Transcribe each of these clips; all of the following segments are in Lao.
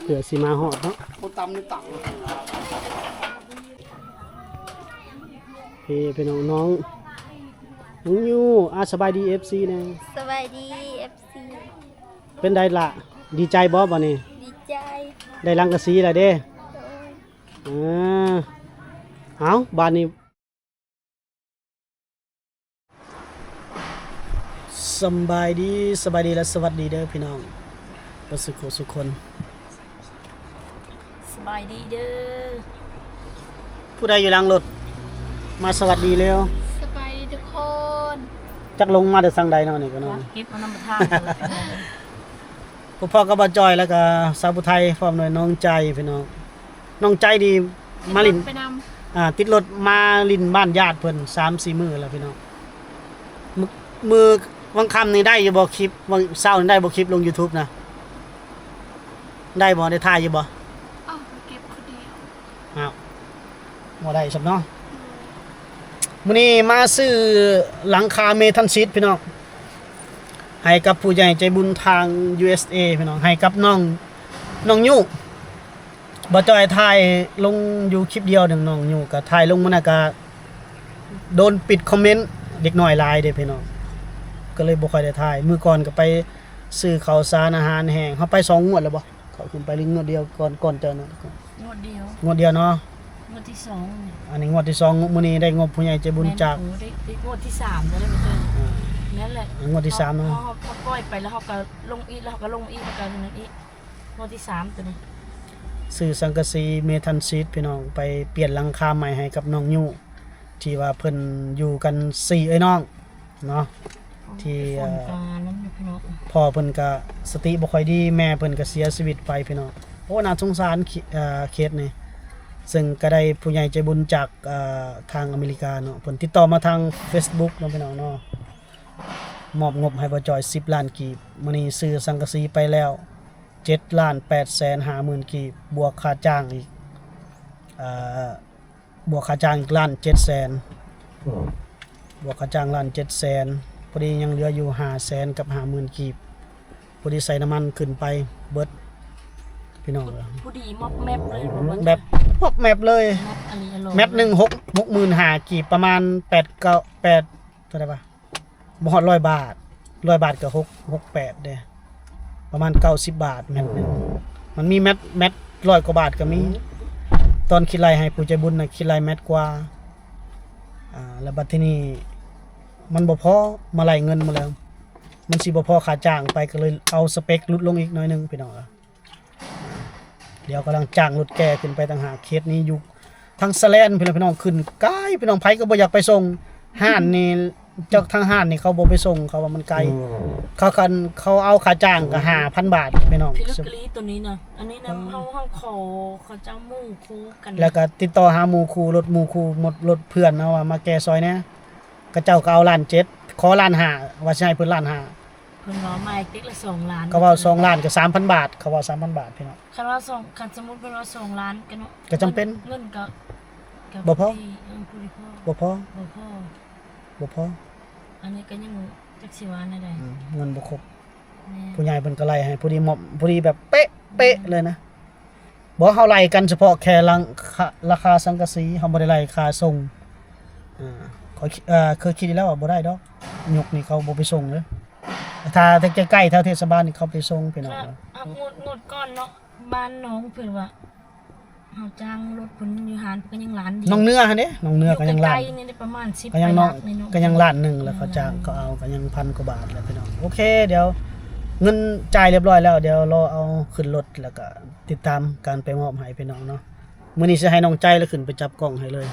ເພື່ອຊິມາຮອດເນາະ. ເອີ ພີ່ນ້ອງ ນ້ອງ ນ້ອງຢູ ອາ ສະບາຍດີ ເອັຟຊີ ແດ່. ສະບາຍດີ ເອັຟຊີ. ເປັນໃດລະ ດີໃຈບໍ່ບາດນີ້? ດີໃຈ. ໄດ້ສັງກະສີລະເດ້. ໂດຍ. ເອີ ເອົາ ບາດນີ້ ສຳບາຍດີ ສະບາຍດີ ແລະ ສະຫວັດດີເດີພີ່ນ້ອງເບິດສຸຂູສຸຄົນ. ສະບາຍດີເດີ. ຜູ້ໃດຢູ່ຫຼັງລົດ ມາສະຫວັດດີເລັວ. ສະບາຍດີທຸກຄົນ. ຈັກລົງມາແຕ່ທາງໃດເນາະນີ້ກະເນາະ. ເກັບເອົານຳປະທານ. ພໍ້ກັບບ່າວຈ່ອຍ ແລ້ວກະສາວຜູ້ໄທ ພ້ອມດ້ວຍນ້ອງໃຈພີ່ນ້ອງ. ນ້ອງໃຈນີ້ມາຫຼິ້ນ ໄປນຳ ອ່າ ຕິດລົດມາຫຼິ້ນບ້ານຍາດເພິ່ນສາມສີ່ມື້ແລ້ວພີ່ນ້ອງ. ມື້ ມື້ວັນຄ່ຳນີ້ໄດ້ຢູ່ບໍ່ຄລິບ? ວັນເສົານີ້ໄດ້ບໍ່ຄລິບລົງຢູທູບນະ? ໄດ້ບໍ່? ໄດ້ຖ່າຍຢູ່ບໍ່? ເອົາໄປເກັບຄົນດຽວ. ອ້າວ ບໍ່ໄດ້ຊ້ຳເນາະ. ມື້ນີ້ມາຊື້ຫຼັງຄາເມທັນຊີດພີ່ນ້ອງ ໃຫ້ກັບຜູ້ໃຫຍ່ໃຈບຸນທາງ ຢູເອສເອ ພີ່ນ້ອງ ໃຫ້ກັບນ້ອງ ນ້ອງຍຸ. ບ່າວຈ່ອຍຖ່າຍລົງຢູ່ຄລິບດຽວໜຶ່ງ ນ້ອງຍຸກະຖ່າຍລົງ ມື້ນັ້ນກະໂດນປິດຄອມເມັນ ເດັກນ້ອຍຫຼາຍເດ້ພີ່ນ້ອງ ກະເລີຍບໍ່ຄ່ອຍໄດ້ຖ່າຍ. ມື້ກ່ອນກະໄປຊື້ເຂົ້າສານອາຫານແຫ້ງ. ເຮົາໄປສອງງວດແລ້ວບໍ່? ເຂົ້າຂຶ້ນໄປ ຫຼືງວດດຽວ ກ່ອນ ກ່ອນເຈົ້ານັ້ນ? ງວດດຽວ. ງວດດຽວເນາະ. ງວດທີສອງ. ອັນນີ້ງວດທີສອງ. ມື້ນີ້ໄດ້ງົບຜູ້ໃຫຍ່ໃຈບຸນຈາກ ແມ່ນ ໂອ້ ໄດ້ ໄດ້ງວດທີສາມແລ້ວເດ້. ອ່າ ນັ້ນແຫຼະ ງວດທີສາມເນາະ. ເຮົາ ເຮົາ ເຮົາປ່ອຍໄປແລ້ວເຮົາກະລົງອີກ ແລ້ວເຮົາກະລົງອີກ ແລ້ວກະນັ້ນອີກ. ງວດທີສາມໂຕນີ້ ຊື້ສັງກະສີເມທັນຊີດພີ່ນ້ອງ ໄປປ່ຽນຫຼັງຄາໃໝ່ໃຫ້ກັບນ້ອງຍຸ ທີ່ວ່າເພິ່ນຢູ່ກັນສີ່ເອື້ອຍນ້ອງເນາະ ທີ່ ເອີ ພໍ່ເພິ່ນກະສະຕິບໍ່ຄ່ອຍດີ ແມ່ເພິ່ນກະເສຍຊີວິດໄປພີ່ນ້ອງ. ໂອ້ ໜ້າສົງສານ ເອີ ເຄສນີ້ ເຊິ່ງກະໄດ້ຜູ້ໃຫຍ່ໃຈບຸນຈາກ ເອີ ທາງອາເມລິກາເນາະ ເພິ່ນຕິດຕໍ່ມາທາງເຟສບຸກເນາະພີ່ນ້ອງເນາະ ມອບງົບໃຫ້ບ່າວຈ່ອຍສິບລ້ານກີບ. ມື້ນີ້ຊື້ສັງກະສີໄປແລ້ວ ເຈັດລ້ານແປດແສນຫ້າໝື່ນກີບ ບວກຄ່າຈ້າງອີກ ເອີ ບວກຄ່າຈ້າງອີກລ້ານເຈັດແສນ ບວກຄ່າຈ້າງລ້ານເຈັດແສນ ພໍດີຍັງເຫຼືອຢູ່ຫ້າແສນກັບຫ້າໝື່ນກີບ. ພໍດີໃສ່ນ້ຳມັນຂຶ້ນໄປເບິດພີ່ນ້ອງ. ພໍດີມອບແມັບເລີຍ ແບບມອບແມັບເລີຍ. ແມັບອັນນີ້ ແມັບໜຶ່ງ ຫົກ ຫົກໝື່ນຫ້າກີບ ປະມານແປດ ເກົ້າ ແປດ ເທົ່າໃດວະ? ບໍ່ຮອດຮ້ອຍບາດ ຮ້ອຍບາດກະຫົກ ຫົກແປດເດ້ ປະມານເກົ້າສິບບາດແມັດໜຶ່ງ. ມັນມີແມັດ ແມັດຮ້ອຍກວ່າບາດກະມີ. ຕອນຄິດໄລ່ໃຫ້ຜູ້ໃຈບຸນນະ ຄິດໄລ່ແມັດກວ່າ ອ່າ ແລ້ວບັດທີນີ້ມັນບໍ່ພໍ ມາໄລ່ເງິນໝົດແລ້ວ ມັນຊິບໍ່ພໍຄ່າຈ້າງໄປ ກະເລີຍເອົາສະເປັກຫຼຸດລົງອີກໜ້ອຍໜຶ່ງພີ່ນ້ອງ. ດຽວກຳລັງຈ້າງລົດແກ່ຂຶ້ນໄປຕ່າງຫາກ. ເຂດນີ້ຢູ່ທາງສະແລນພຸ້ນແຫຼະພີ່ນ້ອງ ຂຶ້ນໄກພີ່ນ້ອງ. ໃຜກະບໍ່ຢາກໄປສົ່ງ ຮ້ານນີ້ ເຈົ້າທາງຮ້ານນີ້ເຂົາບໍ່ໄປສົ່ງ ເຂົາວ່າມັນໄກ. ເຂົາຄັນເຂົາເອົາຄ່າຈ້າງກະຫ້າພັນບາດພີ່ນ້ອງ. ພິລຶກອີ່ຫຼີໂຕນີ້ນະ. ອັນນີ້ນະ ເຮົາ ເຮົາຂໍເຂົາເຈົ້າໝູ່ຄູ່ກັນ ແລ້ວກະຕິດຕໍ່ຫາໝູ່ຄູ່ ລົດໝູ່ຄູ່ ລົດເພື່ອນເຮົາວ່າມາແກ່ຊ່ອຍແດ່. ເຂົາເຈົ້າກະເອົາລ້ານເຈັດ ຂໍລ້ານຫ້າ ວ່າຊິໃຫ້ເພິ່ນລ້ານຫ້າ. ເພິ່ນເວົ້າມາອີກຕິກລະສອງລ້ານ ເຂົາເວົ້າສອງລ້ານກະສາມພັນບາດ ເຂົາເວົ້າສາມພັນບາດພີ່ນ້ອງ. ຄັນວ່າສອງ ຄັນສົມມຸດເພິ່ນວ່າສອງລ້ານກະເນາະ ກະຈຳເປັນ ເງິນກະ ກະບໍ່ພໍ ບໍ່ພໍ ບໍ່ພໍ ບໍ່ພໍ ບໍ່ພໍ ບໍ່ພໍ. ອັນນີ້ກະຍັງຈັກຊິວ່າແນວໃດ ອືມ ເງິນບໍ່ຄົບ. ແມ່ນ ຜູ້ໃຫຍ່ເພິ່ນກະໄລ່ໃຫ້ພໍດີ ມອບພໍດີແບບເປະ ເປະເລີຍນະ. ບໍ່ ເຮົາໄລ່ກັນສະເພາະແຄ່ລາ ລາຄາສັງກະສີ ເຮົາບໍ່ໄດ້ໄລ່ຄ່າສົ່ງ. ເອີ ຂ້ອຍ ເອີ ເຄີຍຄິດແລ້ວວ່າບໍ່ໄດ້ດອກ ຍຸກນີ້ເຂົາບໍ່ໄປສົ່ງເດີ. ຖ້າແຕ່ໃກ້ໆ ແຖວເທດສະບານນີ້ເຂົາໄປສົ່ງພີ່ນ້ອງ. ງວດ ງວດກ່ອນເນາະ ບ້ານນ້ອງເພິ່ນວ່າ ເຮົາຈ້າງລົດເພິ່ນຢູ່ຮ້ານເພິ່ນກະຍັງລ້ານດຽວ. ໜອງເໜືອຫັ້ນເດ້ ໜອງເໜືອກະຍັງລ້ານ ຢູ່ໃນປະມານສິບ ກະຍັງ ກະຍັງລ້ານໜຶ່ງແລ້ວ ເຂົາຈ້າງ ເຂົາເອົາກະຍັງພັນກວ່າບາດແລ້ວພີ່ນ້ອງ. ໂອເຄ ດຽວເງິນຈ່າຍລຽບຮ້ອຍແລ້ວ ດຽວລໍເອົາຂຶ້ນລົດ ແລ້ວກະຕິດຕາມການໄປມອບໃຫ້ພີ່ນ້ອງເນາະ. ມື້ນີ້ຊິໃຫ້ນ້ອງໃຈລະຂຶ້ນໄປຈັບກ້ອງໃຫ້ເລີຍ.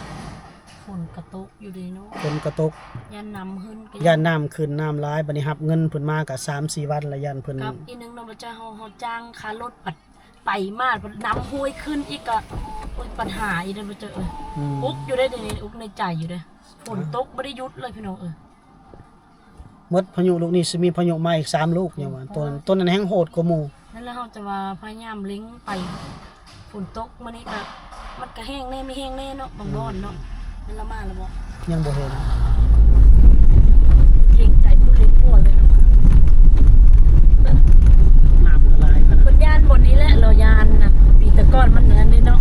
ຝົນກະຕົກຢູ່ເດເນາະ ຝົນກະຕົກ ຢ້ານນ້ຳຂຶ້ນ ຢ້ານນ້ຳຂຶ້ນ ນ້ຳຫຼາຍ. ບາດນີ້ຮັບເງິນເພິ່ນມາກະສາມສີ່ວັນລະ ຢ້ານເພິ່ນ ກັບອີກໜຶ່ງເນາະ ບໍ່ເຈົ້າ ເຮົາ ເຮົາຈ້າງຄ່າລົດ ໄປມາ ນ້ຳຫ້ວຍຂຶ້ນອີກກະ ໂອ້ຍ ປັນຫາອີກເດີບໍ່ເຈີ. ອືມ ອຸກຢູ່ເດ້ ດຽວນີ້ອຸກໃນໃຈຢູ່ເດ້. ຝົນຕົກບໍ່ໄດ້ຢຸດເລີຍພີ່ນ້ອງເອີຍ. ໝົດພາຍຸລູກນີ້ ຊິມີພາຍຸມາອີກສາມລູກ ຍັງວ່າ ໂຕນັ້ນ ໂຕນັ້ນແຮ່ງໂຫດກວ່າໝູ່. ນັ້ນແຫຼະ ເຮົາຈະວ່າພະຍາຍາມເລັ່ງໄປ ຝົນຕົກມື້ນີ້ກະ ມັນກະແຫ້ງແດ່ ມີແຫ້ງແດ່ເນາະ ບາງບ່ອນເນາະ. ແມ່ນລາວມາແລ້ວບໍ່? ຍັງບໍ່ເຫັນ. ເກງໃຈຜູ້ລ້ຽງງົວເລີຍເນາະ. ນ້ຳກະຫຼາຍຂະໜາດ ເພິ່ນຢ້ານບ່ອນນີ້ແຫຼະ ລາວຢ້ານນະ. ປີແຕ່ກ່ອນມັນນັ້ນເດ້ເນາະ.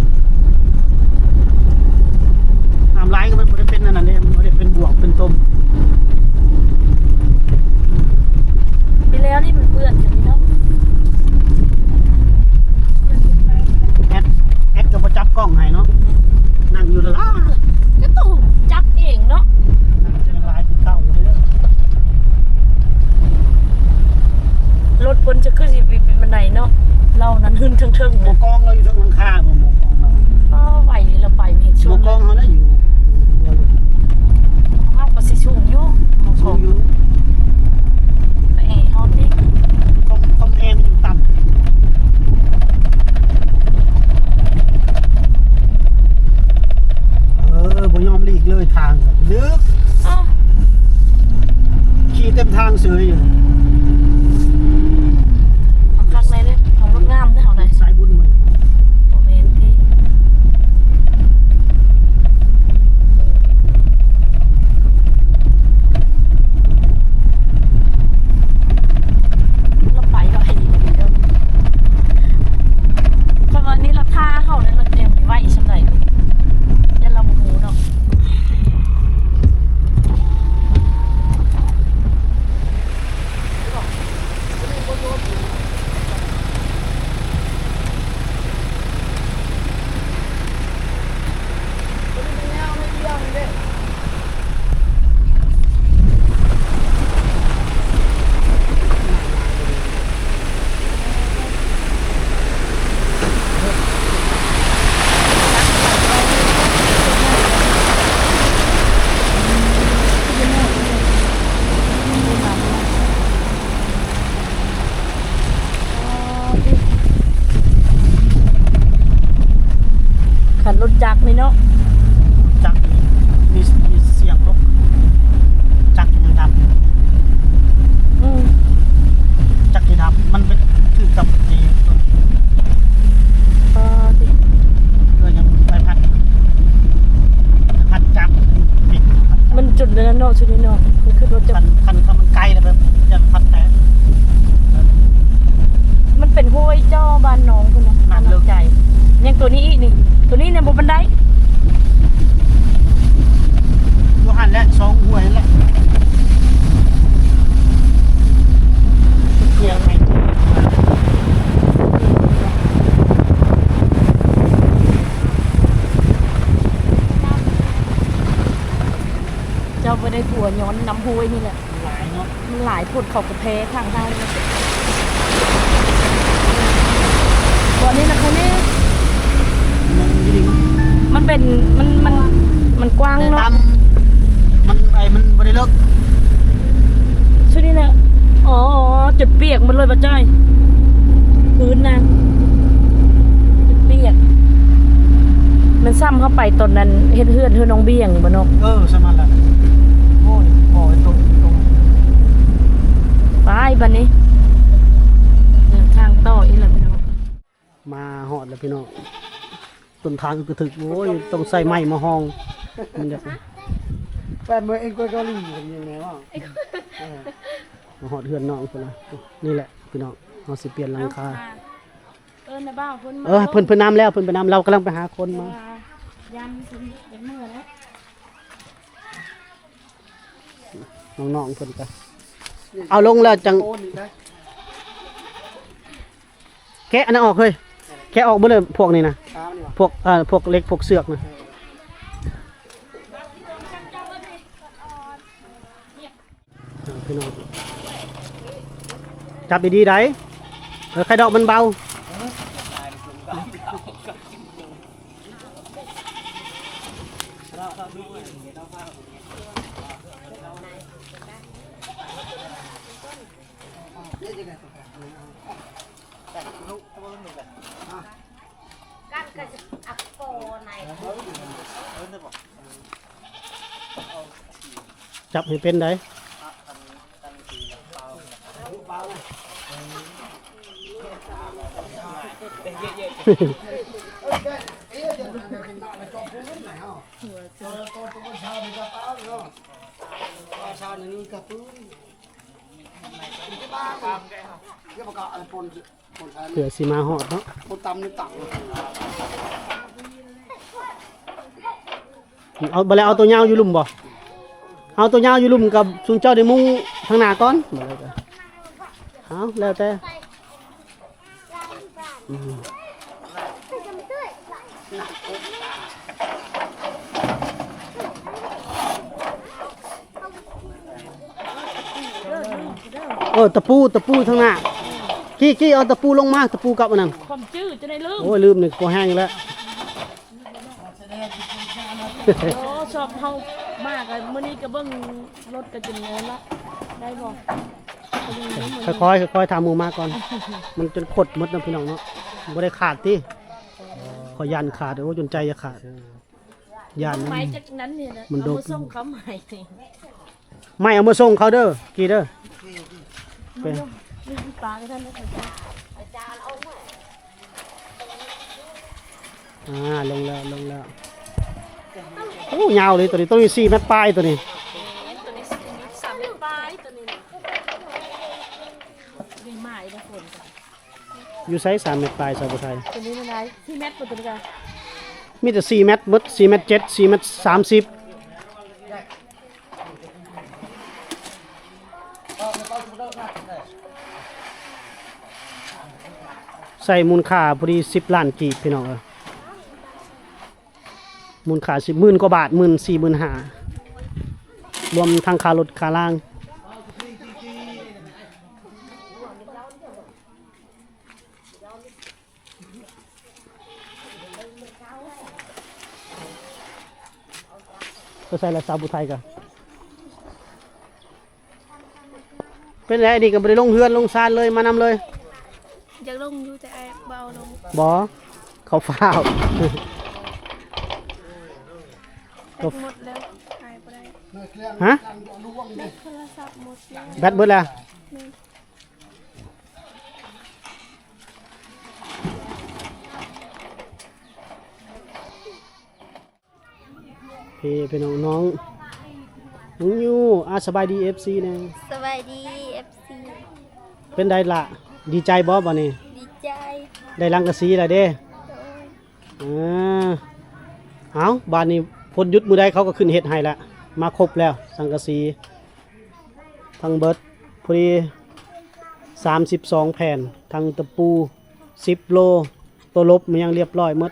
ນ້ຳຫຼາຍກະມັນບໍ່ໄດ້ເປັນອັນນັ້ນເດ້ ມັນບໍ່ໄດ້ເປັນບວກເປັນຕົມ. ປີແລ້ວນີ້ມັນເປື້ອນຢູ່ນີ້ເນາະ. ແອັດ ແອັດກະບໍ່ຈັບກ້ອງໃຫ້ເນາະ ນັ່ງຢູ່ລະລາ ກະຕ້ອງຈັບເອງເນາະ. ຍັງຫຼາຍຄືເກົ່າຢູ່ເດີ. ລົດເພິ່ນຈະຄືຊິເປັນບັນໄດເນາະ. ເຫຼົ່ານັ້ນຫຶ້ນເທິງໆ ໝໍກອງລາວຢູ່ເທິງຫຼັງຄາ ໝໍກອງລາວ. ອໍ ໄວລະໄປເຫັນຊົນ ໝໍກອງເຮົານະຢູ່ ເຮົາກະຊິສູງຢູ່ໝໍກອງ ສູງຢູ່. ແອເຮົາຕິ ຄອມ ຄອມແອມັນຢູ່ຕ່ຳ. ເອີ ບໍ່ຍອມຫຼີກເລີຍ ທາງກະລຶກ ເອົ້າ ຂີ່ເຕັມທາງເສີຍຢູ່. ເອົາຄັກແນ່ເດ້ ເອົາລົດງາມເດ້ເຮົາໄດ໋ ສາຍບຸນມັນ ບໍ່ແມ່ນຕິ. ລາວໄປໄວອີ່ຫຼີເດີ ເພາະວ່ານີ້ລາວຖ້າເຮົາແລ້ວ ລາວແອມໄວສ່ຳໃດນີ້ ຢ້ານລາວບໍ່ຮູ້ເນາະ. ຄັນລົດຈັກນີ້ເນາະ ຈັກນີ້ມີ ມີສຽງລົດຈັກຍັງດັບຢູ່. ອືມ ຈັກຍັງດັບ ມັນໄປຖືກກັບໄອ້ ເອີ ຕິ ເອີ ຍັງໃບພັດ ໃບພັດຈັກ ມັນຈົນແລ້ວເນາະ ຊຸດນີ້ເນາະ. ຄືລົດຈັກ ຄັນ ຄັນ ຄັນມັນໄກແລ້ວແບບ ຢ້ານພັດແຕກ. ມັນເປັນຫ້ວຍເຈົ້າ ບ້ານໜອງພຸ້ນນະ ນ້ຳເລິກ ນ້ຳໃຈ. ຍັງໂຕນີ້ອີກນີ້ ໂຕນີ້ນະບໍ່ປານໃດ ຢູ່ຫັ້ນແຫຼະ ສອງຫ້ວຍຫັ້ນແຫຼະ. ເຈົ້າບໍ່ໄດ້ຜົວຍ້ອນນ້ຳຫ້ວຍນີ້ແຫຼະ. ມັນຫຼາຍເນາະ ມັນຫຼາຍໂພດ ເຂົາກະແພທາງເຮົາເນາະ. ບ່ອນນີ້ນະ ຄັນນີ້ ມັນເປັນ ມັນ ມັນ ມັນກວ້າງເນາະ ມັນ ໄອ້ ມັນບໍ່ໄດ້ເລິກ. ຊຸດນີ້ນະ ອໍ ຈົນປຽກໝົດເລີຍ ບໍ່ຈ້ອຍ ພື້ນນະ ເປີກ ມັນຊ້ຳເຮົາໄປຕອນນັ້ນເຮັດເຮືອນເຮືອນນ້ອງບ້ຽງບໍ່ເນາະ. ເອີ ຊ້ຳນັ້ນແຫຼະ. ໂອ້ຍ ພໍໄອ້ຕົງ ຕົງ ໄປບາດນີ້ ເດີນທາງຕໍ່ອີກແລ້ວພີ່ນ້ອງ. ມາຮອດແລ້ວພີ່ນ້ອງ ຕົ້ນທາງອຶກກະທຶກ. ໂອ້ຍ ຕ້ອງໃຊ້ໄມ້ມາຮອງ ມັນຢາກ ແປດເມືອເອງກວຍເກົາຫຼີ ເຫັນຢູ່ແລ້ວ. ເອີ ມາຮອດເຮືອນນ້ອງພຸ້ນລະ. ນີ້ແຫຼະພີ່ນ້ອງ ເຮົາຊິປ່ຽນຫຼັງຄາ. ເອີ້ນນະບ່າວເພິ່ນມາ. ເອີ ເພິ່ນ ເພິ່ນນຳແລ້ວ ເພິ່ນໄປນຳ ລາວກຳລັງໄປຫາຄົນມາ. ຢ້ານເພິ່ນເປັນເມືອແລ້ວ ນ້ອງໆເພິ່ນກະເອົາລົງແລ້ວຈັ່ງ ແກະອັນນັ້ນອອກເຮີ້ຍ ແກະອອກເບິດເລີຍ ພວກນີ້ນະ ພວກ ເອີ ພວກເຫຼັກ ພວກເຊືອກນະ. ພີ່ນ້ອງ ຈັບດີໆໄດ໋ ເອີ ໄຂ່ດອກມັນເບົາ. ຈັບໃຫ້ເປັນໄດ໋. ເພື່ອຊິມາຮອດເນາະ. ເອົາ ບາດແລ້ວເອົາຕົວຍາວຢູ່ລຸ່ມບໍ່? ເອົາຕົວຍາວຢູ່ລຸ່ມກັບຊຸມເຈົ້າໄດ້ມຸງທາງໜ້າກ່ອນ. ບາດແລ້ວກໍ ເອົາ ແລ້ວແຕ່. ອືມ ເອີ ຕະປູ ຕະປູທາງໜ້າ ກີ້ ກີ້ ເອົາຕະປູລົງມາ ຕະປູກັບອັນນັ້ນ ຄວາມຈື່ຈະໄດ້ລືມ. ໂອ້ຍ ລືມນີ້ກໍພໍແຮງຢູ່ແລ້ວ. ໂອ້ ຊອບເຮົາມາກະມື້ນີ້ກະເບິ່ງລົດກະຈົນເລີຍລະ ໄດ້ບໍ່? ຄ່ອຍໆ ຄ່ອຍໆ ຖາມໝູ່ມາກ່ອນ ມັນຈົນຂົດໝົດເນາະ ພີ່ນ້ອງເນາະ ບໍ່ໄດ້ຂາດຕິ ຂ້ອຍຢ້ານຂາດ. ໂອ້ ຈົນໃຈຈະຂາດ ຢ້ານ ໄມ້ຈັກນັ້ນນີ້ນະ ມັນດົກ ເອົາມາສົ່ງເຂົາໃໝ່ ໄມ້ເອົາມາສົ່ງເຂົາເດີ ກີ້ເດີ ໄປ ປາກະທັນນະ ອາ ລົງແລ້ວ ລົງແລ້ວ. ໂອ້ ຍາວເລີຍໂຕນີ້ ໂຕນີ້ສີ່ແມັດປາຍໂຕນີ້ ແມ່ນ ໂຕນີ້ສີ່ແມັດ ສາມແມັດປາຍໂຕນີ້ນະ ດີມາກເດີຝົນ. ຢູ່ໃສ ສາມແມັດປາຍ ຊາວຜູ້ໄທ? ໂຕນີ້ມັນໄດ້ສີ່ແມັດບໍ່ ໂຕນີ້ກະ ມີແຕ່ສີ່ແມັດໝົດ ສີ່ແມັດເຈັດ ສີ່ແມັດສາມສິບ. ໃຊ້ມູນຄ່າພໍດີສິບລ້ານກີບ ພີ່ນ້ອງເອີຍ. ມູນຄ່າສິບໝື່ນກວ່າບາດ ໝື່ນສີ່ໝື່ນຫ້າ ລວມທັງຄ່າລົດຄ່າລາງ. ໄປໃສລະ ສາວຜູ້ໄທກະ ເປັນແລ້ວ ອັນນີ້ກະບໍ່ໄດ້ລົງເຮືອນລົງຊານເລີຍ ມານຳເລີຍ. ຢາກລົງຢູ່ແຕ່ອ້າຍບໍ່ເອົາລົງ ບໍ່ ເຂົາຟ້າວ ແບັດໝົດແລ້ວ ອ້າຍບໍ່ໄດ້ ຮະ ແບັດໂທລະສັບໝົດແລ້ວ ແບັດເບິດແລ້ວ ແມ່ນ. ເພ ພີ່ນ້ອງ ນ້ອງ ນ້ອງຢູ ອາ ສະບາຍດີ ເອັຟຊີ ແດ່ ສະບາຍດີ ເອັຟຊີ ເປັນໃດລະ ດີໃຈບໍ່ບາດນີ້? ດີໃຈ ໄດ້ສັງກະສີລະເດ້ ໂດຍ ເອີ ເອົາ ບາດນີ້ຝົນຢຸດມື້ໃດເຂົາກໍຂຶ້ນເຮັດໃຫ້ລະ ມາຄົບແລ້ວ ສັງກະສີ ທັງເບິດພໍດີສາມສິບສອງແຜ່ນ ທັງຕະປູສິບໂລ ໂຕລົບມາຫຍັງລຽບຮ້ອຍໝົດ.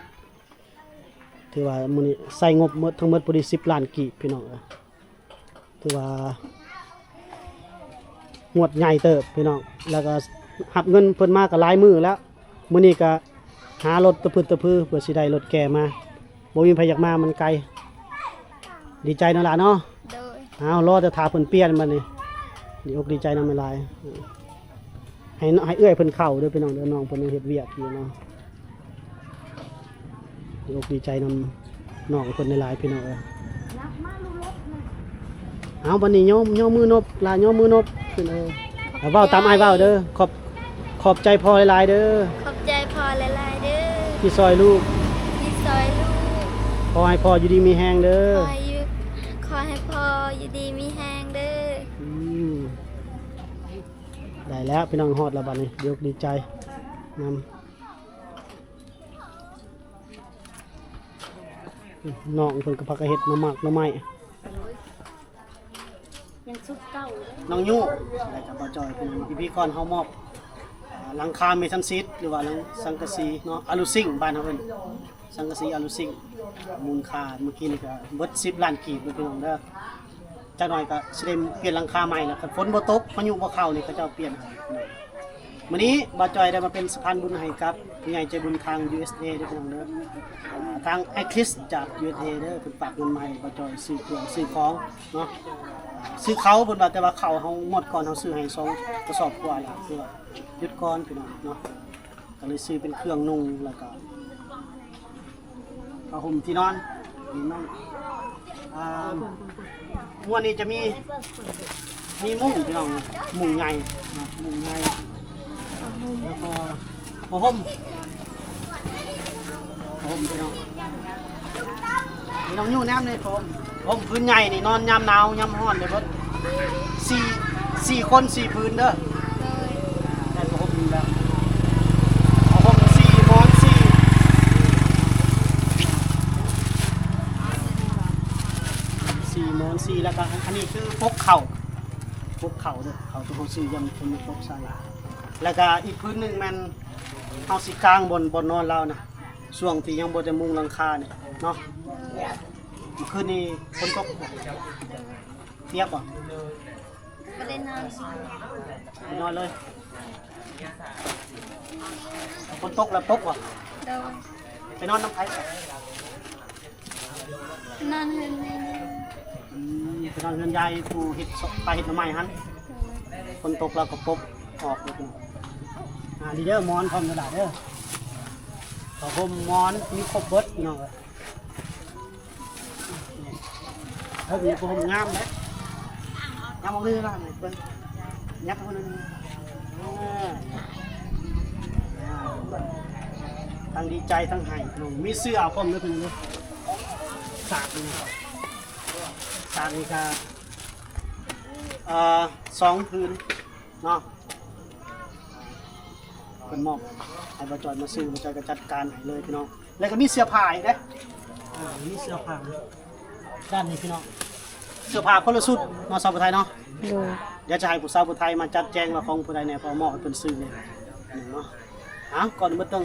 ຖືວ່າມື້ນີ້ໃຊ້ງົບໝົດ ທັງໝົດພໍດີສິບລ້ານກີບ ພີ່ນ້ອງເອີຍ ຖືວ່າງວດໃຫຍ່ເຕີບ ພີ່ນ້ອງ ແລ້ວກໍຮັບເງິນເພິ່ນມາກໍຫຼາຍມື້ແລ້ວ. ມື້ນີ້ກະຫາລົດຕະພຶດຕະພື ເພື່ອຊິໄດ້ລົດແກ່ມາ ບໍ່ມີໃຜຢາກມາ ມັນໄກ. ດີໃຈເນາະຫຼານເນາະ ໂດຍ ເອົາ ລໍແຕ່ຖ້າເພິ່ນປ່ຽນບາດນີ້ ດີອົກດີໃຈນຳຫຼາຍໆ. ໃຫ້ ໃຫ້ເອື້ອຍເພິ່ນເຂົ້າເດີພີ່ນ້ອງເດີ ນ້ອງເພິ່ນຍັງເຮັດວຽກຢູ່ເນາະ. ດີອົກດີໃຈນຳນ້ອງເພິ່ນຫຼາຍໆ ພີ່ນ້ອງເອີຍ. ເອົາ ບາດນີ້ຍົມ ຍົມມືນົບ ຫຼານຍົມມືນົບຂຶ້ນເອີຍ. ເວົ້າຕາມອ້າຍເວົ້າເດີ ຂອບ ຂອບໃຈພໍ່ຫຼາຍໆເດີ ຂອບໃຈພໍ່ຫຼາຍໆເດີ ທີ່ຊ່ອຍລູກ ທີ່ຊ່ອຍລູກ. ຂໍໃຫ້ພໍ່ຢູ່ດີມີແຮງເດີ ຂໍໃຫ້ຢູ່ ຂໍໃຫ້ພໍ່ຢູ່ດີມີແຮງເດີ. ອືມ ໄດ້ແລ້ວພີ່ນ້ອງ ຮອດແລ້ວບາດນີ້ ດີອົກດີໃຈນຳ. ນ້ອງເພິ່ນກໍພາກັນເຮັດໜໍ່ໝາກໜໍ່ໄມ້ ຍັງຊຸດເກົ່າເດ້ ນ້ອງຍຸ ແລ້ວກໍບ່າວຈອຍ ເປັນອີພີກ່ອນເຮົາມອບ ເອີ ຫຼັງຄາເມທັນຊີດ ຫຼືວ່າຫຼັງສັງກະສີເນາະ ອາລູຊິງ ບ້ານເຮົາເອີ້ນ ສັງກະສີອາລູຊິງ ມູນຄ່າມື້ກີ້ນີ້ກໍເບິດສິບລ້ານກີບເດີພີ່ນ້ອງເດີ. ຈັກໜ່ອຍກໍຊິໄດ້ປ່ຽນຫຼັງຄາໃໝ່ແລ້ວ ຄັນຝົນບໍ່ຕົກ ພາຍຸບໍ່ເຂົ້ານີ້ ເຂົາເຈົ້າປ່ຽນໃຫ້. ມື້ນີ້ບ່າວຈອຍໄດ້ມາເປັນສະພານບຸນໃຫ້ກັບຜູ້ໃຫຍ່ໃຈບຸນທາງ ຢູເອສເອ ເດີພີ່ນ້ອງເດີ ອ່າ ທາງແອັກຄຣິສຈາກ ຢູເອສເອ ເດີ ເພິ່ນຝາກເງິນມາໃຫ້ບ່າວຈອຍຊື້ເຄື່ອງຊື້ຂອງເນາະ ຊື້ເຂົ້າ ເພິ່ນວ່າ ແຕ່ວ່າເຂົ້າເຮົາໝົດກ່ອນ ເຮົາຊື້ໃຫ້ສອງກະສອບກວ່າແລ້ວ ຄືວ່າຢຸດກ່ອນພີ່ນ້ອງເນາະ. ກໍເລີຍຊື້ເປັນເຄື່ອງນຸ່ງ ແລ້ວກໍຜ້າຫົ່ມທີ່ນອນ ນີ້ເນາະ ອ່າ ງວດນີ້ຈະມີ ມີມຸ້ງພີ່ນ້ອງ ມຸ້ງໃຫຍ່ເນາະ ມຸ້ງໃຫຍ່ ແລ້ວກໍຜ້າຫົ່ມ ຜ້າຫົ່ມພີ່ນ້ອງ ພີ່ນ້ອງຢູ່ແນມນີ້ ຜ້າຫົ່ມ ຜ້າຫົ່ມພື້ນໃຫຍ່ນີ້ ນອນຍາມໜາວຍາມຮ້ອນໄດ້ເບິດ ສີ່ ສີ່ຄົນສີ່ພື້ນເດີ ໂດຍ ແລ້ວ ຜ້າຫົ່ມສີ່ ໝອນສີ່ ສີ່ໝອນສີ່ ແລ້ວກໍອັນນີ້ຄືປົກເຂົ້າ ປົກເຂົ້າເດີ ເຂົ້າທີ່ເຮົາຊື້ ຢ້ານເພິ່ນຕົກໃສ່ ແລ້ວກໍອີກພື້ນໜຶ່ງແມ່ນເຮົາຊິກາງບ່ອນ ບ່ອນນອນລາວນະ ຊ່ວງທີ່ຍັງບໍ່ໄດ້ມຸງຫຼັງຄານີ້ເນາະ. ເມື່ອຄືນນີ້ຝົນຕົກ ປຽກບໍ່? ບໍ່ໄດ້ນອນ ບໍ່ໄດ້ນອນເລີຍ. ຝົນຕົກແລ້ວຕົກບໍ່? ໂດຍ. ໄປນອນນຳໃຜ? ນອນເຮືອນແມ່. ອືມ ໄປນອນເຮືອນຍາຍຜູ້ເຮັດ ພາເຮັດໜໍ່ໄມ້ຫັ້ນ. ໂດຍ. ຝົນຕົກແລ້ວກໍປົກອອກເລີຍ. ອ່າ ນີ້ເດີ ໝອນພ້ອມເດີຫຼາເດີ ຜ້າຫົ່ມໝອນມີຄົບເບິດ ພີ່ນ້ອງເອີຍ. ເອີ ມີຜ້າຫົ່ມງາມເດ້ ງາມເອົາເລີຍລະ ເບິ່ງ ຍັບເອົາໜຶ່ງ ເອີ ທັງດີໃຈທັງໃຫ້ ມີເສື້ອພ້ອມເດີ ພີ່ນ້ອງເດີ. ສາດນີ້ ສາດນີ້ກະ ເອີ ສອງຜືນເນາະ ເພິ່ນມອບໃຫ້ບ່າວຈ້ອຍມາຊື້ ບ່າວຈ້ອຍກໍຈັດການໃຫ້ເລີຍ ພີ່ນ້ອງ. ແລ້ວກໍມີເສື້ອຜ້າອີກເດ້ ອ່າ ມີເສື້ອຜ້າດ້ານນີ້ ພີ່ນ້ອງ ເສື້ອຜ້າຄົນລະຊຸດເນາະ ສາວຜູ້ໄທເນາະ. ໂດຍ. ດຽວຈະໃຫ້ຜູ້ສາວຜູ້ໄທມາຈັດແຈງວ່າຂອງຜູ້ໃດແດ່ ເພາະມອບໃຫ້ເພິ່ນຊື້ແດ່ເນາະ. ເອົາ ກ່ອນອື່ນໝົດຕ້ອງ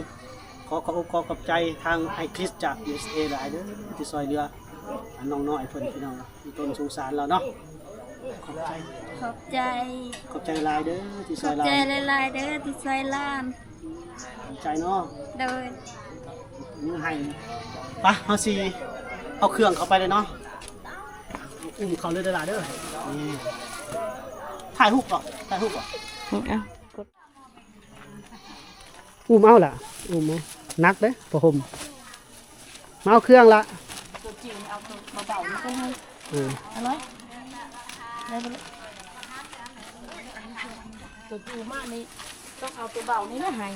ຂໍຂອບອົກຂອບໃຈທາງອ້າຍຄຣິສຈາກ ຢູເອສເອ ຫຼາຍເດີ ທີ່ຊ່ອຍເຫຼືອນ້ອງນ້ອຍເພິ່ນ ພີ່ນ້ອງ ມີຕົ້ນສົງສານລາວເນາະ. ຂອບໃຈ ຂອບໃຈ ຂອບໃຈຫຼາຍເດີທີ່ຊ່ອຍຫຼານ ຂອບໃຈຫຼາຍໆເດີທີ່ຊ່ອຍຫຼານ. ຂອບໃຈເນາະ. ໂດຍ. ມື້ໃຫ້ ໄປ ເຮົາຊິເອົາເຄື່ອງເຂົ້າໄປເລີຍເນາະ ອຸ້ມເຂົ້າເລີຍເດີຫຼາເດີ. ນີ້ ຖ່າຍຮູບເກາະ ຖ່າຍຮູບເກາະ. ອືມ ເອົາ ກົດ ອຸ້ມເອົາລະ ອຸ້ມເອົາ ໜັກເດ້ຜ້າຫົ່ມ. ມາເອົາເຄື່ອງລະ ຕົວຈິງເອົາຕົວເບົາໆນີ້ກໍໄດ້. ເອີ ເອົາເລີຍ ໄດ້ບໍ່ລູກ? ຕົວຈິງມານີ້ຕ້ອງເອົາຕົວເບົານີ້ນະໃຫ້.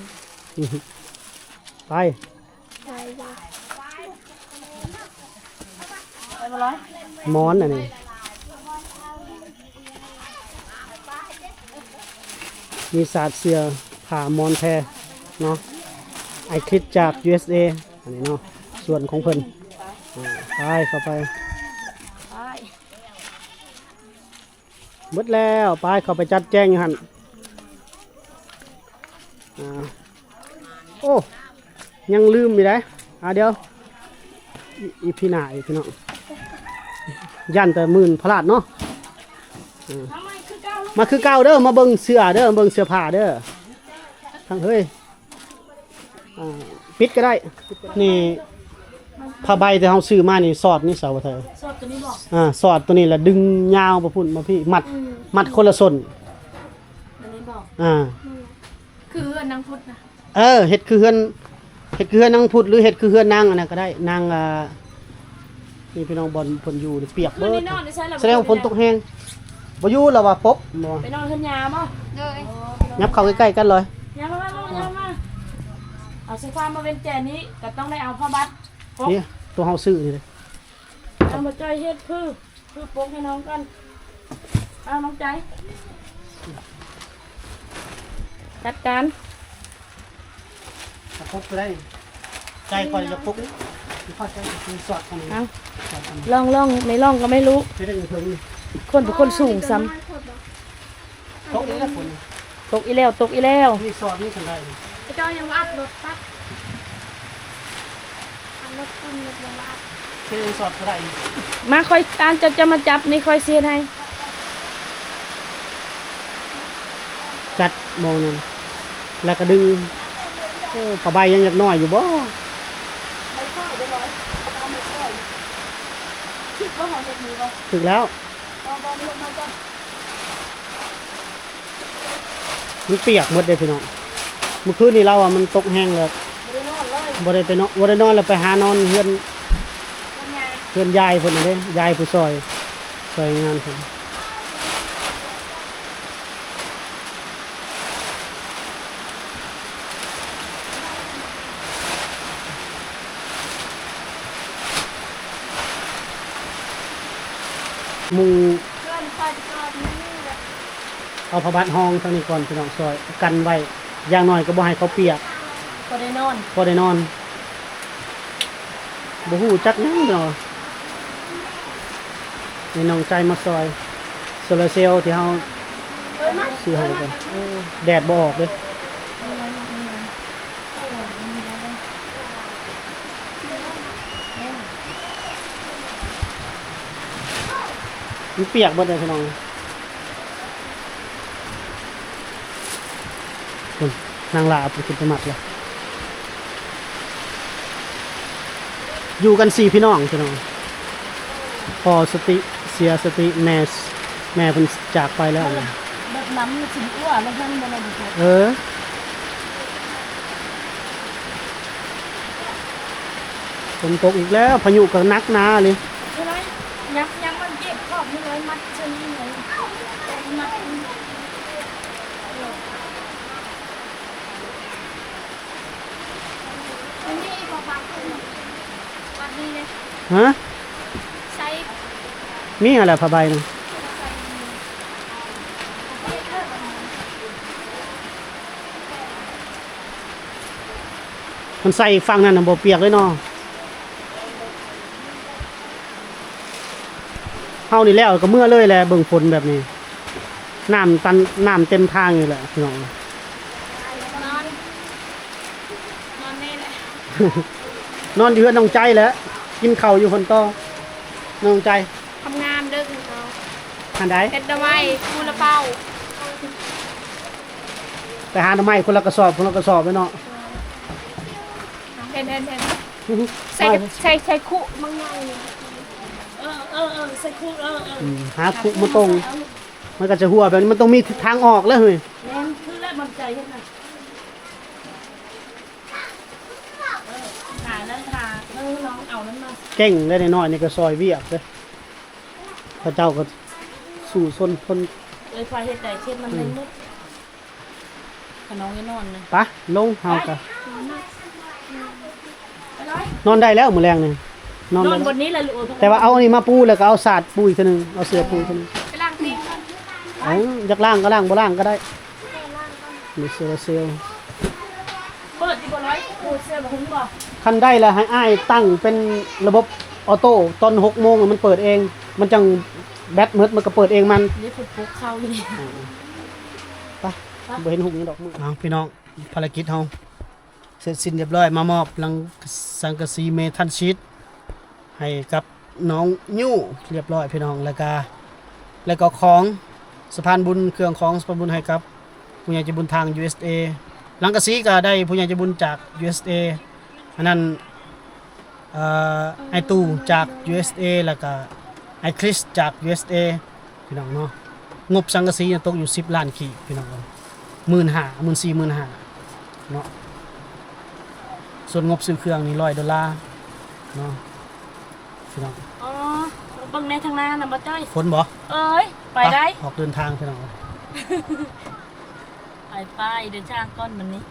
ໄປ ໄດ້ຢູ່ ໄດ້ບໍ່ລອຍ? ໝອນອັນນີ້ ມີສາດເສື້ອຜ້າໝອນແພເນາະ ອ້າຍຄຣິສຈາກ ຢູເອສເອ ອັນນີ້ເນາະ ສວນຂອງເພິ່ນ. ອ່າ ໄປ ເຂົ້າໄປ ໄປ ເບິດແລ້ວ ໄປ ເຂົ້າໄປຈັດແຈງຢູ່ຫັ້ນ. ອ່າ ໂອ້ ຍັງລືມຢູ່ໃດ໋. ອ່າ ດຽວ ອີ ອີພີໜ້າອີກ ພີ່ນ້ອງ ຢ້ານແຕ່ໝື່ນພະລາດເນາະ. ເອີ ມາຄືເກົ່າເດີ ມາເບິ່ງເສື້ອເດີ ເບິ່ງເສື້ອຜ້າເດີ ທັງເຮີຍ. ອ່າ ປິດກໍໄດ້. ນີ້ຜ້າໃບທີ່ເຮົາຊື້ມານີ້ ສອດນີ້ ສາວໄທ ສອດຕົວນີ້ບໍ? ອ່າ ສອດຕົວນີ້ລະດຶງຍາວໄປພຸ້ນມາພີ້ ມັດ ອືມ ມັດຄົນລະສົ້ນ ອັນນີ້ບໍ? ອ່າ ອືມ ຄືເຮືອນນາງພຸດນະ. ເອີ ເຮັດຄືເຮືອນ ເຮັດຄືເຮືອນນາງພຸດ ຫຼືເຮັດຄືເຮືອນນາງອັນນັ້ນກໍໄດ້ ນາງ ອ່າ ນີ້ພີ່ນ້ອງ ບ່ອນເພິ່ນຢູ່ນີ້ປຽກເບິດ ຄືນີ້ນອນຢູ່ໃສລະ? ສະແດງວ່າຝົນຕົກແຮງ ບໍ່ຢູ່ລະວ່າປົກ ບໍ່ ໄປນອນເຮືອນຍາບໍ? ໂດຍ. ໂອ້ ຍັບເຂົ້າໃກ້ໆກັນເລີຍ ຍ່າງມາ ຍ່າງມາ ຍ່າງມາ. ເອົາໂຊຟາມາເວັ້ນແຈນີ້ ກໍຕ້ອງໄດ້ເອົາຜ້າບັດປົກ ນີ້ ຕົວເຮົາຊື້ນີ້ເດ້. ເອົາມາຈ່ອຍເຮັດຄື ຄືປົກໃຫ້ນ້ອງກ່ອນ. ເອົາ ນ້ອງໃຈ ຈັດການ. ເອົາປົກໄດ້ ໃຈຂ້ອຍຈະປົກ ຂ້ອຍຈະສອດອັນນີ້. ເອົາ ສອດອັນນີ້ ລອງ ລອງ ໄມ່ລອງກໍໄມ່ຮູ້ ເຮັດໃຫ້ເພິ່ນ ຄົນເປັນຄົນສູງຊ້ຳ. ຕົກອີກແລ້ວ ຝົນຕົກອີກແລ້ວ ຕົກອີກແລ້ວ. ນີ້ສອດນີ້ຄັນໄດ້ ເຈົ້າຍັງວ່າອັດລົດປັບ ອັດລົດປຸ້ນລົດຍັງວ່າອັດ ຄືສອດບໍ່ໄດ້. ມາ ຂ້ອຍ ອ່າ ເຈົ້າຈະມາຈັບນີ້ ຂ້ອຍຊິເຮັດໃຫ້. ຈັດໝ່ອງໜຶ່ງ ແລ້ວກໍດຶງ. ໂອ້ ຜ້າໃບຍັງຢາກນ້ອຍຢູ່ບໍ? ຖືກແລ້ວ ມັນປຽກໝົດເດ້ພີ່ນ້ອງ. ມື້ຄືນນີ້ລາວວ່າມັນຕົກແຮງແລ້ວ ບໍ່ໄດ້ນອນເລີຍ ບໍ່ໄດ້ໄປນອນ ບໍ່ໄດ້ນອນ ແລ້ວໄປຫານອນເຮືອນ ເຮືອນຍາຍເພິ່ນເດ້ ຍາຍຜູ້ຊ່ອຍ ຊ່ອຍງານເພິ່ນ. ມຸງ ເອົາຜ້າບັດຮອງທາງນີ້ກ່ອນ ພີ່ນ້ອງ ຊ່ອຍກັນໄວ້. ຢ່າງໜ້ອຍກໍບໍ່ໃຫ້ເຂົາປຽກ ພໍໄດ້ນອນ ພໍໄດ້ນອນ. ບໍ່ຮູ້ຈັກຫຍັງເນາະ. ມີນ້ອງໃຈມາຊ່ອຍ ໂຊລາເຊວທີ່ເຮົາຊື້ໃຫ້ເພິ່ນ. ໂອ້ ແດດບໍ່ອອກເດ້. ມັນປຽກເບິດເລີຍພີ່ນ້ອງ. ພຸ້ນ ນາງຫຼ້າເອົາໄປຂຶ້ນໄປມັດແລ້ວ. ຢູ່ກັນສີ່ພີ່ນ້ອງພີ່ນ້ອງ. ພໍ່ສະຕິ ເສຍສະຕິ ແມ່ ແມ່ເພິ່ນຈາກໄປແລ້ວ. ລົດນ້ຳມັນຊິຮົ່ວລົດນ້ຳບໍ່ໄດ້. ເອີ ຝົນຕົກອີກແລ້ວ ພາຍຸກໍໜັກໜາເລີຍ. ຍັບ ຍັບມັນເກັບຂອບ ມັດຊະນີ້ ມັດ. ມັນມີອີກບໍ່? ບາດນີ້ເດ້. ຮະ? ໃສ່ ມີຫັ້ນແຫຼະຜ້າໃບນະ. ມັນໃສ່ຝັ່ງນັ້ນນະບໍ່ປຽກເລີຍເນາະ. ເຮົານີ້ແລ້ວກໍເມືອເລີຍແຫຼະ ເບິ່ງຝົນແບບນີ້ ນ້ຳຕັນ ນ້ຳເຕັມທາງຢູ່ແຫຼະພີ່ນ້ອງ. ນອນ ນອນນີ້ແຫຼະ ນອນຢູ່ເຮືອນນ້ອງໃຈແຫຼະ ກິນເຂົ້າຢູ່ພຸ້ນຕໍ່. ນ້ອງໃຈ ທຳງານເດີເຮົາ. ອັນໃດ? ເຮັດໜໍ່ໄມ້ ຄູລະເປົາ ໄປຫາໜໍ່ໄມ້ຄົນລະກະສອບ ຄົນລະກະສອບເລີຍເນາະ. ເຫັນ ເຫັນ ເຫັນ ໃສ່ ໃສ່ ໃສ່ຄຸມັນໃຫຍ່. ເອີ ເອີ ເອີ ໃສ່ຄຸ ເອີ ເອີ ອືມ ຫາຄຸມາຕົງ ມັນກໍຈະຮົ່ວແບບນີ້ ມັນຕ້ອງມີທາງອອກແລ້ວເຮີ້ຍ. ແມ່ນ ຄືແລ້ວມັນໃຈເຮັດນະ. ເອີ ຫານັ້ນຫາ ເອີ ລອງເອົານັ້ນມາ. ເກັ່ງເດ້ ນ້ອຍໆນີ້ກໍຊ່ອຍວຽກເດ້ ເຂົາເຈົ້າກໍສູ້ຊົນທົນ. ເອີ ຂ້ອຍເຮັດໄດ້ ເຮັດມັນໄດ້ໝົດ. ຂະນ້ອງໄດ້ນອນນະ ປະ ລົງເຮົາກະ ນອນໄດ້ແລ້ວມື້ແລງນີ້ ນອນ ນອນ ໄດ້ແລ້ວ ບົນນີ້ແຫຼະລູກ. ແຕ່ວ່າເອົາອັນນີ້ມາປູ ແລ້ວກໍເອົາສາດປູອີກເທື່ອໜຶ່ງ ເອົາເສືອປູອີກເທື່ອໜຶ່ງ. ໄປລ້າງຕີນກ່ອນ. ເອົາ ຢາກລ້າງກໍລ້າງ ບໍ່ລ້າງກໍໄດ້. ມີໂຊລາເຊວ. ເປີດຢູ່ບໍ່ລອຍ? ໂອ້ ເຊວບໍ່ຫຸງບໍ່? ຄັນໄດ້ລະໃຫ້ອ້າຍຕັ້ງເປັນລະບົບອໍໂຕ້ ຕອນຫົກໂມງມັນເປີດເອງ ມັນຈັ່ງແບັດໝົດ ມັນກໍເປີດເອງມັນ. ນີ້ເພິ່ນປົກເຂົ້າຢູ່ນີ້. ເອີ ໄປ ໄປ ບໍ່ເຫັນຫຸງຫຍັງດອກມື້. ເອົາ ພີ່ນ້ອງ ພາລະກິດເຮົາເສັດສິ້ນຮຽບຮ້ອຍ ມາມອບຫຼັງສັງກະສີເມທັນຊີດໃຫ້ກັບນ້ອງຍູ້ຮຽບຮ້ອຍພີ່ນ້ອງ. ແລ້ວກະ ແລ້ວກໍຂອງສະພານບຸນ ເຄື່ອງຂອງສະພານບຸນໃຫ້ກັບຜູ້ໃຫຍ່ໃຈບຸນທາງ ຢູເອສເອ. ຫຼັງກະສີກໍໄດ້ຜູ້ໃຫຍ່ໃຈບຸນຈາກ ຢູເອສເອ. ອັນນັ້ນ ເອີ ອ້າຍຕູ້ຈາກ ຢູເອສເອ ແລ້ວກະອ້າຍຄຣິສຈາກ ຢູເອສເອ ພີ່ນ້ອງເນາະ. ງົບສັງກະສີຕົກຢູ່ສິບລ້ານກີບພີ່ນ້ອງເອີຍ ໝື່ນຫ້າ ໝື່ນສີ່ ໝື່ນຫ້າເນາະ. ສ່ວນງົບຊື້ເຄື່ອງນີ້ຮ້ອຍໂດລາເນາະພີ່ນ້ອງ. ອໍ ເບິ່ງແດ່ທາງໜ້ານະບໍ່ຈ້ອຍ. ຝົນບໍ່? ເອີຍ ໄປໄດ້ ອອກເດີນທາງພີ່ນ້ອງ. ໄປ ໄປ ເດີນທາງກ່ອນບັດນີ້.